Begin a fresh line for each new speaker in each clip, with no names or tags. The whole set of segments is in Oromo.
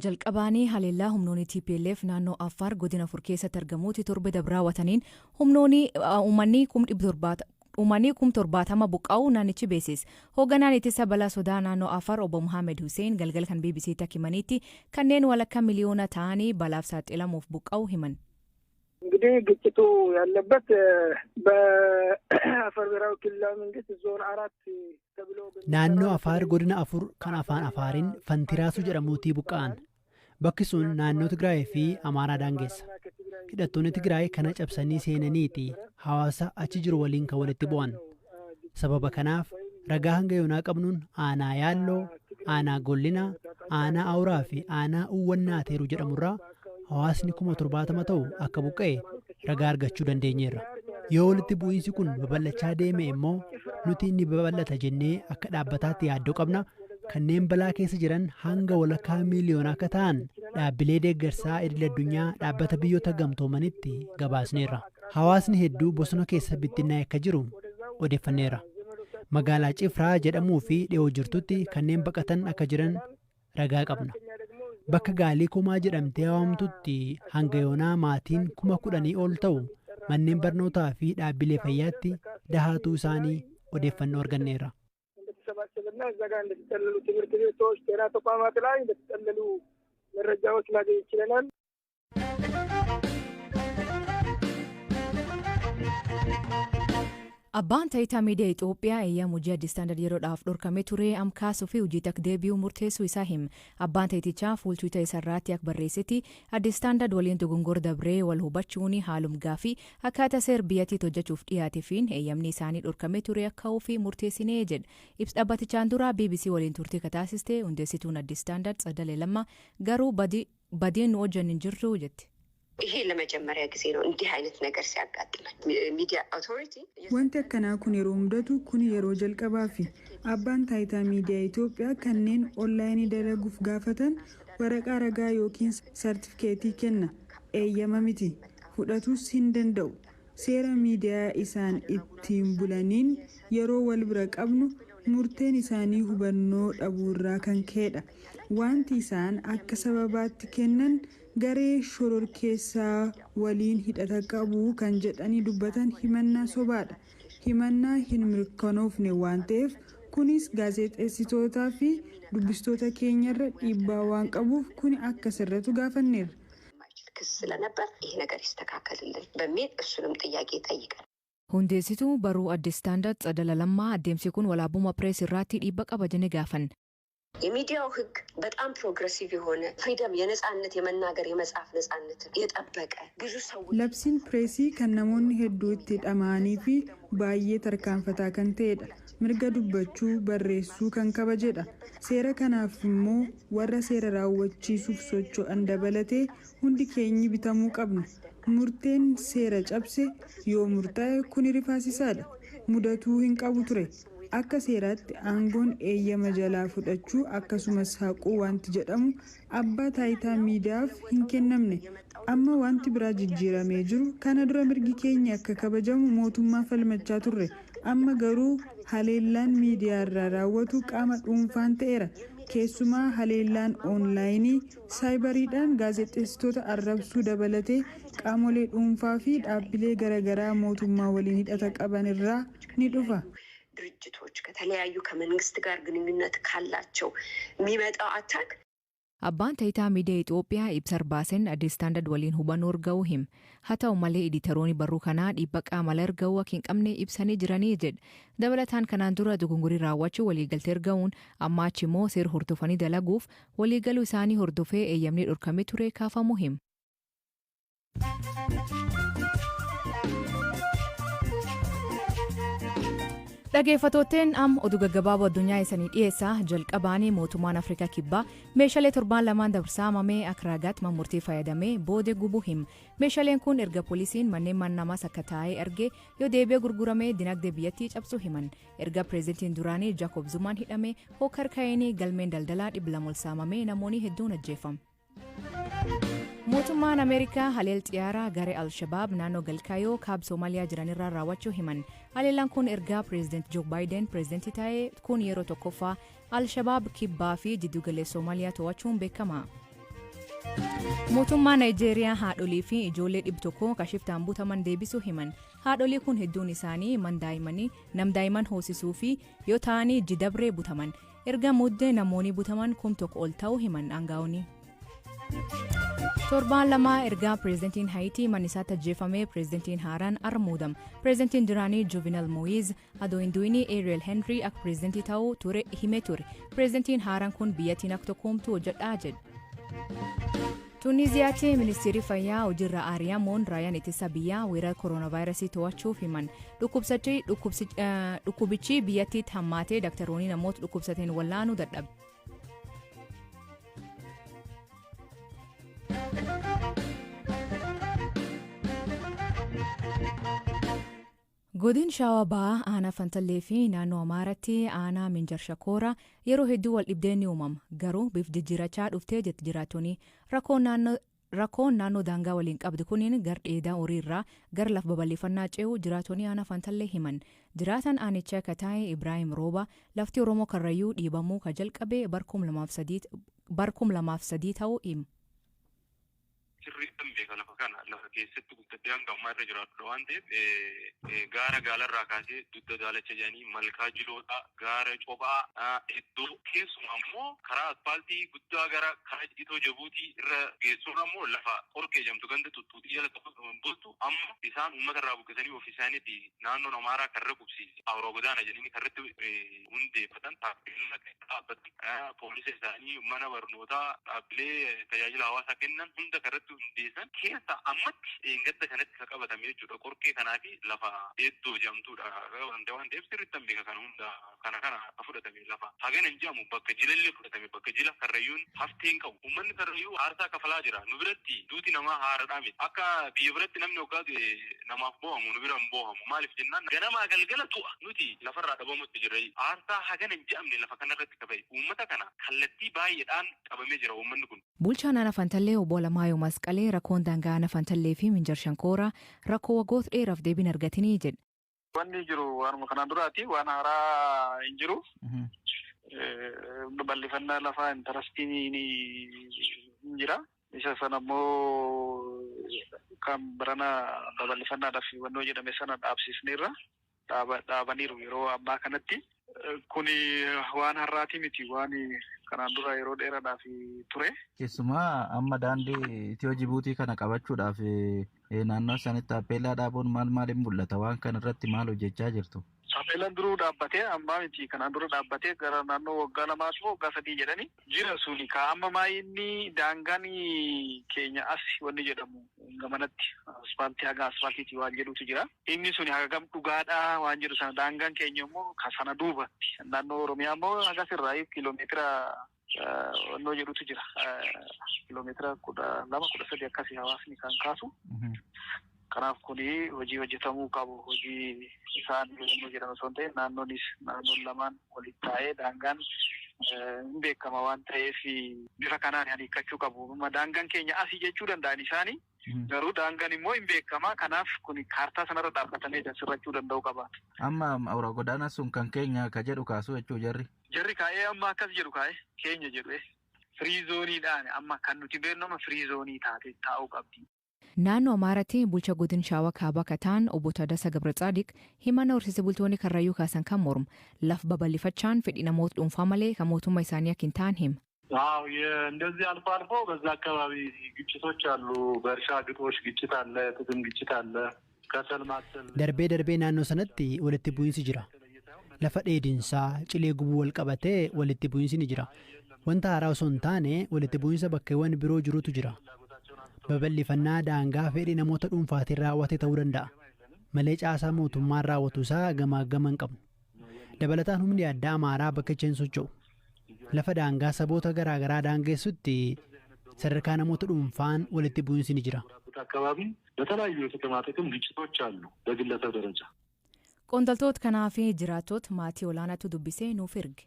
Jalqabaanii haleellaa humnoonni TPLF naannoo Affaar godina 4 keessatti argamuutti torbe dabre raawwataniin humnoonni uummanni 70,000 buqqa'uu naannichi beeksise. Hoogganaan ittisa balaa sodaa naannoo Affaar obbo Muhammad Hussein galgala kan BBCtti akka himanitti kanneen walakkaa miliyoona ta'anii balaaf saaxilamuuf buqqa'uu himan.
እንግዲህ ግጭቱ ያለበት በአፋር ብሔራዊ ክልላዊ መንግስት ዞን 4 ተብሎ
Naannoo Afaar godina 4 kan afaan Afaariin Fantiraasuu jedhamuutii buqqa'an. Bakki sun naannoo Tigraay fi Amaaraa daangeessa. Hidhattoonni Tigraay kana cabsanii seenaniiti hawaasa achi jiru waliin kan walitti bu'an. Sababa kanaaf ragaa hanga yoonaa qabnuun aanaa Yaalloo, aanaa Gollinaa, aanaa Awuraa fi aanaa Uwwannaa Teeruu jedhamurraa hawaasni 70,000 ta'u akka buqqa'e ragaa argachuu dandeenyeerra. Yoo walitti bu'iinsi kun babal'achaa deeme immoo nuti ni babal'ata jennee akka dhaabbataatti yaaddoo qabna. Kanneen balaa keessa jiran hanga walakkaa miiliyoona akka ta'an dhaabbilee deeggarsaa idil addunyaa dhaabbata biyyoota gamtoomanitti gabaasneerra. Hawaasni hedduu bosona keessa bittinnaa'e akka jiru odeeffanneerra. Magaalaa Cifraa jedhamuu fi dhiyoo jirtutti kanneen baqatan akka jiran ragaa qabna. Bakka Gaalii Kumaa jedhamtee waamtutti hanga yoonaa maatiin 10,000 ol ta'u manneen barnootaa fi dhaabbilee fayyaatti dahaatuu isaanii odeeffannoo arganneerra.
እንደተሰባሰበና እዛ ጋር እንደተጠለሉ ትምህርት ቤቶች፣ ጤና ተቋማት ላይ እንደተጠለሉ መረጃዎች ማግኘት ችለናል።
Abbaan taayitaa miidiyaa Itoophiyaa eeyyama hojii Addis Standard yeroodhaaf dhorkamee ture am kaasuu fi hojii akka deebi'u murteessuu isaa hima. Abbaan taayitichaa fuul Twitter isaa irratti akka barreessetti Addis Standard waliin dogongora dabree wal hubachuun haalum gaafii akkaataa seera biyyattiitti hojjechuuf dhiyaateefiin eeyyamni isaanii dhorkamee ture akka ofii murteessinee jedha. Ibsa dhaabbatichaan dura BBC waliin turtii kataasiste hundeessituun Addis Standard Tsadalee Lammaa garuu badiin nu hojjannu hin jirtu jetti.
ይሄ ለመጀመሪያ ጊዜ ነው እንዲህ አይነት ነገር ሲያጋጥመን። ሚዲያ አውቶሪቲ
Wanti akkanaa kun yeroo mudatu kun yeroo jalqabaafi abbaan taayitaa miidiyaa Itoophiyaa kanneen onlaayinii dalaguuf gaafatan waraqaa ragaa yookiin sartifikeetii kenna. Eeyyama miti. Fudhatus hin danda'u. Seera miidiyaa isaan ittiin bulaniin yeroo wal bira qabnu murteen isaanii hubannoo dhabuurraa kan ka'edha. Wanti isaan akka sababaatti kennan garee shororkeessaa waliin hidhata qabu kan jedhanii dubbatan himannaa sobaadha. Himannaa hin mirkanoofne waan ta'eef kunis gaazexeessitootaa fi dubbistoota keenyarra dhiibbaa waan qabuuf kuni akka sirratu gaafanneerra.
ክስ ስለነበር ይሄ ነገር ይስተካከልልን በሚል እሱንም ጥያቄ ጠይቀን
Hundeessituu barruu Addis Standard Tsadala Lammaa adeemsi kun walaabummaa pirees irratti dhiibba qaba jennee gaafan.
የሚዲያው ሕግ በጣም ፕሮግረሲቭ የሆነ ፍሪደም የነጻነት የመናገር የመጻፍ ነጻነትን የጠበቀ ብዙ ሰዎች
Labsiin pireesii kan namoonni hedduu itti dhama'anii fi baay'ee tarkaanfataa kan ta'edha. Mirga dubbachuu, barreessuu kan kabajedha. Seera kanaaf immoo warra seera raawwachiisuuf socho'an dabalatee hundi keenyi bitamuu qabna. Murteen seera cabse yoo murtaa'e kuni rifaasisaadha. Mudatuu hin qabu ture. Akka seeraatti aangoon eeyyama jalaa fudhachuu akkasumas haquu wanti jedhamu abbaa taayitaa miidiyaaf hin kennamne. Amma wanti biraa jijjiiramee jiru kana dura mirgi keenya akka kabajamu mootummaa falmachaa turre. Amma garuu haleellaan miidiyaa irraa raawwatu qaama dhuunfaan ta'eera. Keessumaa haleellaan oonlaayinii saayibariidhaan gaazexeessitoota arrabsuu dabalatee qaamolee dhuunfaa fi dhaabbilee garaagaraa mootummaa waliin hidhata qaban irraa ni dhufa.
ድርጅቶች ከተለያዩ ከመንግስት ጋር ግንኙነት ካላቸው የሚመጣው አታክ
Abbaan taayitaa miidiyaa Itoophiyaa ibsa baaseen Addis Standard waliin hubannoo arga'uu hima. Haa ta'u malee editaroonni barruu kanaa dhiibba qaama alaa erga'uu akka hin qabne ibsanii jiranii jedha. Dabalataan kanaan dura dogongorii raawwachuu waliigaltee erga'uun amma achi immoo seera hordofanii dalaguuf waliigaluu isaanii hordofee eeyyamni dhorkamee ture kaafamuu hima. Dhaggeeffattootteen am oduu gaggabaaboo addunyaa isanii dhiyeessaa jalqabaanii mootummaan Afrikaa Kibbaa meeshaalee torbaan lamaan dabarsaamamee akka raagaatti murtii fayyadamee booda gubuu hima. Meeshaaleen kun erga poolisiin manneen mana namaas akka taa'ee arge yoo deebi'ee gurguramee dinagdee biyyattii cabsuu himan. Erga pireezidantiin duraanii Jaakob Zumaan hidhame hokkar ka'eenii galmeen daldalaa 200 ol saamamee namoonni hedduun ajjeefame. Mootummaan Ameerikaa haleel xiyyaaraa garee Al-Shabaab naannoo Galkaayoo kaab Soomaaliyaa jiranirraa raawwachuu himan. Haleellaan kun ergaa pireezidanti Joo Baayiden pireezidantii ta'ee kun yeroo tokkoffaa Al-Shabaab kibbaa fi jiddugaleessa Soomaaliyaa to'achuun beekama. Mootummaa Naayijeeriyaa haadholii fi ijoollee 100 kan shiftaan butaman deebisuu himan. Haadholii kun hedduun isaanii man daa'immanii nam daa'imman hoosisuu fi yoo ta'anii jidabree butaman. Erga muddee namoonni butaman 1000 ol ta'uu himan aangaa'onni. Torbaan 2 ergaa pireezidantiin Haayitii mana isaatti ajjeefamee pireezidantiin haaraan armuudam. Pireezidantiin duraanii Juvenal Moyiz adoo hin du'inii Ariel Henry akka pireezidantii ta'uu ture himee ture. Pireezidantiin haaraan kun biyyattiin akka tokkoomtu hojjedhaa jedhe. Tuuniziyaatti ministeerri fayyaa hojiirra ari'amuun raayyaan ittisa biyyaa weerara kooronaavaayirasii to'achuuf himan. Dhukkubichi biyyattiitti hammaatee daktaroonni namoota dhukkubsateen wallaanuu dadhabe. Godin Shawaa Bahaa aanaa Fantallee fi naannoo Amaaraatti aanaa Minjar Shakoora yeroo hedduu wal dhibdeen ni uumama. Garuu bif jijjiirachaa dhuftee jetti jiraattonni. Rakkoon naannoo daangaa waliin qabdu kuniin gar dheedaa horii irraa gara lafa babal'ifannaa ce'uu jiraattonni aanaa Fantallee himan. Jiraatan aanichaa akka taa'e Ibraahim Rooba lafti Oromoo Karrayyuu dhiibamuu ka jalqabe bar 2003 ta'uu hima.
Sirriittan beeka lafa kana lafa keessatti guddadhee hanga ammaa irra jiraatudha waan ta'eef, gaara gaalarraa kaasee dugda daalacha jedhanii malkaa jiloodhaa gaara cophaa iddoo keessumaa immoo karaa aspaaltii guddaa gara karaa itoo Jabuutii irra geessurra immoo lafa qorkee jedhamtu ganda tuttuutii jala bultu amma isaan uummata irraa buqqisanii ofii isaaniitti naannoon Amaaraa karra qubsiise awuraa godaana jedhanii karratti hundeeffatan, taappellaa dhaabbatan, poolisa isaanii, mana barnootaa, dhaabbilee tajaajila hawaasaa kennan hunda karratti hundeessan keessa ammatti gadda kanatti kan qabatame jechuudha. Qorkee kanaa fi lafa hedduu jedhamtuudha qabatamte waan ta'eef sirriittan beeka kana hunda. Kana ka fudhatame lafa hagana hin jedhamu, bakka jilallee fudhatame, bakka jila Karrayyuun haftee hin qabu. Uummanni Karrayyuu aarsaa kafalaa jira. Nu biratti duuti namaa haaraadhaa miti. Akka biyya biratti namni hoggaa du'e namaaf boo'amu nu bira hin boo'amu. Maaliif jennaan ganamaa galgala du'a nuti lafarraa dhabamutti jirra. Aarsaa hagana hin jedhamne lafa kanarratti kafale. Uummata kana kallattii baay'eedhaan qabamee jira uummanni kun.
Bulchaan aanaa Fantallee obbo Alamaayyoo Masqalee rakkoon daangaa aanaa Fantallee fi Minjar Shankooraa rakkoo waggoota dheeraaf deebiin argatinii jedhe.
Wanni jiru waanuma kanaan duraati, waan haaraa hin jiru. Bal'ifannaa lafaa interestiin hin jira. Isa sana immoo kan barana babal'ifannaadhaaf wannoo jedhame sana dhaabsisneerra. Dhaabaniiru yeroo ammaa kanatti. Kuni waan har'aati miti, waan kanaan dura yeroo dheeraadhaaf ture.
Keessumaa amma daandii Itiyoo Jibuutii kana qabachuudhaaf naannoo isaanitti taappellaa dhaabuun maal maaliin mul'ata? Waan kana irratti maal hojjechaa jirtu?
Taappeellaan duruu dhaabbatee, ammaa miti, kanaan dura dhaabbatee gara naannoo waggaa 2 moo waggaa 3 jedhani jira suni ka amma maayinni daangaan keenya as wanni jedhamu gamanatti asfaaltii haga asfaaltiiti waan jedhutu jira. Inni suni hagam dhugaadhaa waan jedhu sana, daangaan keenya immoo ka sana duubatti naannoo Oromiyaa immoo haga sirraa kiiloomeetira wannoo jedhutu jira. Kiiloomeetira 12, 13 akkasii hawaasni kan kaasu. Kanaaf kuni hojii hojjetamuu qabu, hojii isaan yommuu jedhamu osoo hin ta'in naannoonis naannoon lamaan waliin taa'ee daangaan hin beekama waan ta'eef bifa kanaan hiikkachuu qabu. Daangaan keenya asii jechuu danda'an isaanii, garuu daangaan immoo hin beekama. Kanaaf kuni kaartaa sanarra dhaabbatamee sirrachuu danda'u qabaatu.
Amma awura godaana sun kan keenya ka jedhu kaasuu jechuu jarri.
Jarri kaa'ee amma akkas jedhu, kaa'ee keenya jedhu. Free zoneiidhaan amma kan nuti beeknu amma free zone taate taa'uu qabdi.
Naannoo Amaaraatti bulcha godin Shaawaa Kaabaa Kataan obbo Taddasa Gabratsaadiq himana horsiise bultoonni Karrayyuu kaasan kan mormu laf babal'ifachaan fedhii namoota dhuunfaa malee kan mootummaa isaanii akka hin taane hima.
አዎ እንደዚህ አልፎ አልፎ በዛ አካባቢ ግጭቶች አሉ። በእርሻ ግጦሽ ግጭት አለ፣ ጥቅም ግጭት አለ፣ ከሰል ማሰል
Darbee darbee naannoo sanatti walitti bu'iinsi jira. Lafa dheedinsaa cilee gubuu wal qabatee walitti bu'iinsi ni jira. Wanta haaraa osoo hin taane walitti bu'iinsa bakkeewwan biroo jirutu jira. Babal'ifannaa daangaa fedhii namoota dhuunfaatiin raawwate ta'uu danda'a. Malee caasaa mootummaan raawwatu isaa gamaa gama hin qabnu. Dabalataan humni addaa Amaaraa bakka hin socho'u. Lafa daangaa saboota garaa garaa daangessutti sadarkaa namoota dhuunfaan walitti bu'iinsi ni jira.
አካባቢ በተለያዩ የጥቅማ ጥቅም ግጭቶች አሉ በግለሰብ ደረጃ።
Qondaaltota kanaa fi jiraattota maatii olaanaatu dubbisee nuuf erge.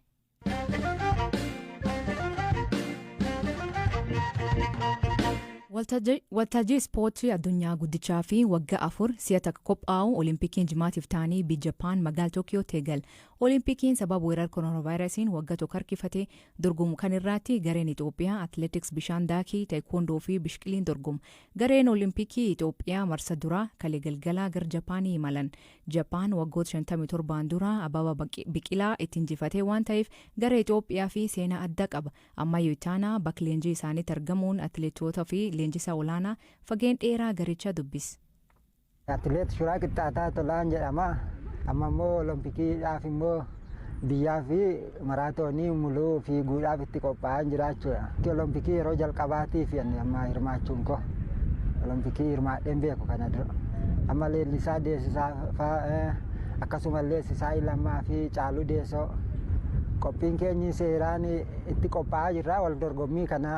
Waltajjii ispoortii addunyaa guddichaa fi waggaa 4 si'a takka qophaa'u Olimpikiin jimaatiif ta'anii biyya Jappaan magaalaa Tookiyooti eegale. Olimpikiin sababa weerara koronavaayirasiin waggaa tokko harkifate dorgomu kan irratti gareen Itoophiyaa atileetiks bishaan daakii, taekwoondoo fi bishkiliin dorgomu. Gareen Olimpikii Itoophiyaa marsa duraa kalee galgalaa gara Japaanii imalan. Japaan waggoota 57 dura Ababaa Biqilaa itti injifatee waan ta'eef gara Itoophiyaa fi seenaa adda qaba. Ammayyuu Itaanaa bakka leenjii isaaniitti argamuun atileetota fi leenjisaa olaanaa fageen dheeraa garicha dubbise.
Atileet Shuraa Qixxaataa Tolaan jedhama. Amma immoo Olompikiidhaaf immoo biyyaa fi maraatoonii muluu fiiguudhaaf itti qophaa'aa jira jechuudha. Olompikii yeroo jalqabaatiif amma hirmaachuun koo Olompikii hirmaadheen beeku kana dura. Amma Leellisaa Deessisaa fa'aa akkasumallee Sisaay Lammaa fi Caaluu Deessoo qophiin keenyi seeraan itti qophaa'aa jirra wal dorgommii kana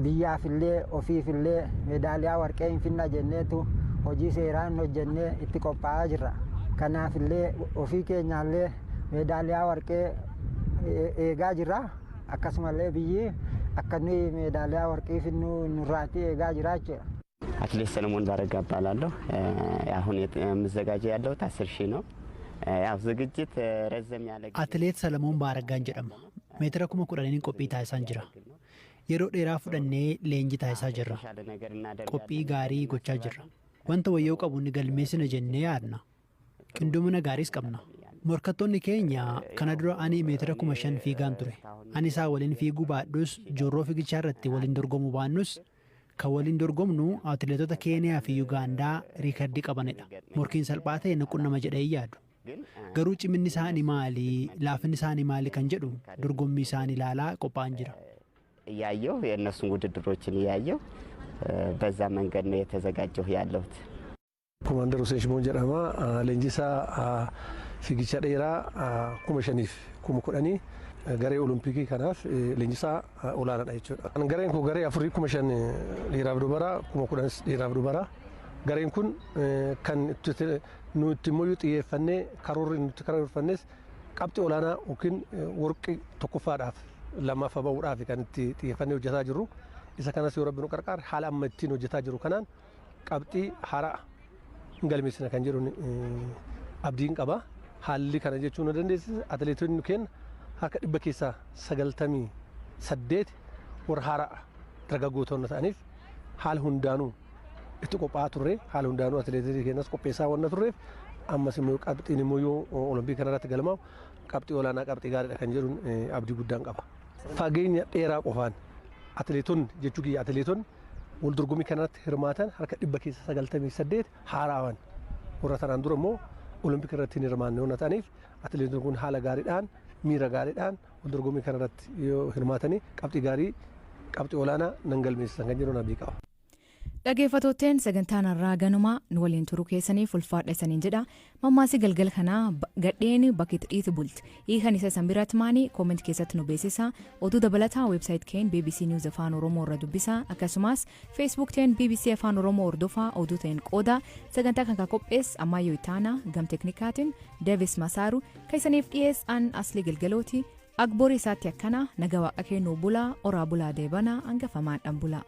biyyaafillee ofiifillee meedaaliyaa warqee hin finna jenneetu hojii seeraan hojjennee itti qophaa'aa jirra. Kanaafillee ofii keenyaallee meedaaliyaa warqee eegaa jirra. Akkasumallee biyyi akka nuyi meedaaliyaa warqee finnu nurraatti eegaa jira jechuudha.
አትሌት ሰለሞን ባረጋ እባላለሁ። አሁን የምዘጋጀው ያለሁት 10,000 ነው። ያው ዝግጅት ረዘም ያለ
Atileet Salamoon Baaraggaan jedhama. Meetira 10,000 qophii taasisaan jira. Yeroo dheeraa fudhannee leenjii taasisaa jirra. Qophii gaarii gochaa jirra. Wanta wayyoo qabu ni galmeessina jennee yaadna. Qindoomina gaariis qabna. Morkattoonni keenya kana dura ani meetira 5,000 fiigaan ture. Ani isaa waliin fiiguu baadhus, joorroo fiigichaa irratti waliin dorgomuu baannus, kan waliin dorgomnu atileetota Keeniyaa fi Yugaandaa riikardii qabanidha. Morkiin salphaa ta'e na qunnama jedhee yaadu. Garuu ciminni isaanii maali, laafinni isaanii maali kan jedhu dorgommii isaanii ilaalaa qophaa'an jira.
እያየሁ የእነሱን ውድድሮችን እያየሁ በዛ መንገድ ነው የተዘጋጀሁ ያለሁት።
Komaandar Hussein Shimoon jedhama. Leenjisaa fiigicha dheeraa 5,000 fi 10,000 garee Olompikii kanaaf leenjisaa olaanaadha jechuudha. Gareen kun garee afurii 5,000 dhiiraaf dubaraa, 10,000 dhiiraaf dubaraa. Gareen kun kan nuti immoo xiyyeeffannee karoorri nuti karoorfannes qabxii olaanaa yookiin warqii tokkoffaadhaaf lammaffaa bahuudhaaf kan itti xiyyeeffannee hojjetaa jirru. Isa kanas yoo rabbi nu qarqaare haala amma ittiin hojjetaa jiru kanaan qabxii haaraa hin galmeessina kan jedhuun abdiin qaba. Haalli kana jechuun nu dandeessisa. Atileetonni keenya harka 98% warra haaraa dargaggoota ta'aniif haala hundaanuu itti qophaa'aa turre, haala hundaanuu atileetota keenyas qopheessaa waan turreef, ammas immoo qabxiin immoo yoo Olompikii kanarratti galmaa'u qabxii olaanaa, qabxii gaariidha kan jedhuun abdii guddaan qaba. Fageenya dheeraa qofaan atileetonni jechuu kiyya, atileetonni wal dorgommii kanarratti hirmaatan harka 98% haaraawan warra tanaan dura immoo Olompikii irratti hin hirmaanne waan ta'aniif, atileetonni kun haala gaariidhaan, miira gaariidhaan wal dorgommii kanarratti yoo hirmaatanii qabxii gaarii, qabxii olaanaa nan galmeessisan kan jedhuun abdii qaba.
Dhaggeeffattootteen, sagantaan har'aa ganumaa. Nu waliin turuu keessaniif ulfaadha isaniin jedha. Mammaasii galgal kanaa gadheen bakki dhiitu bulti. Hiikan isa isan biratti maanii? Comment keessatti nu beeksisa. Oduu dabalataa website keen BBC News Afaan Oromoo irra dubbisa. Akkasumas Facebook teen BBC Afaan Oromoo hordofaa, oduu ta'een qooda. Sagantaa kan qopheesse Ammayyoo Itaanaa, gam teknikaatiin Deevis Masaaru, kan isaniif dhiyeesse an Asli Galgalooti. Agborii isaatti akkana naga waaqa kennuu bulaa, oraa bulaa, deebanaa hangafamaan dhan bulaa.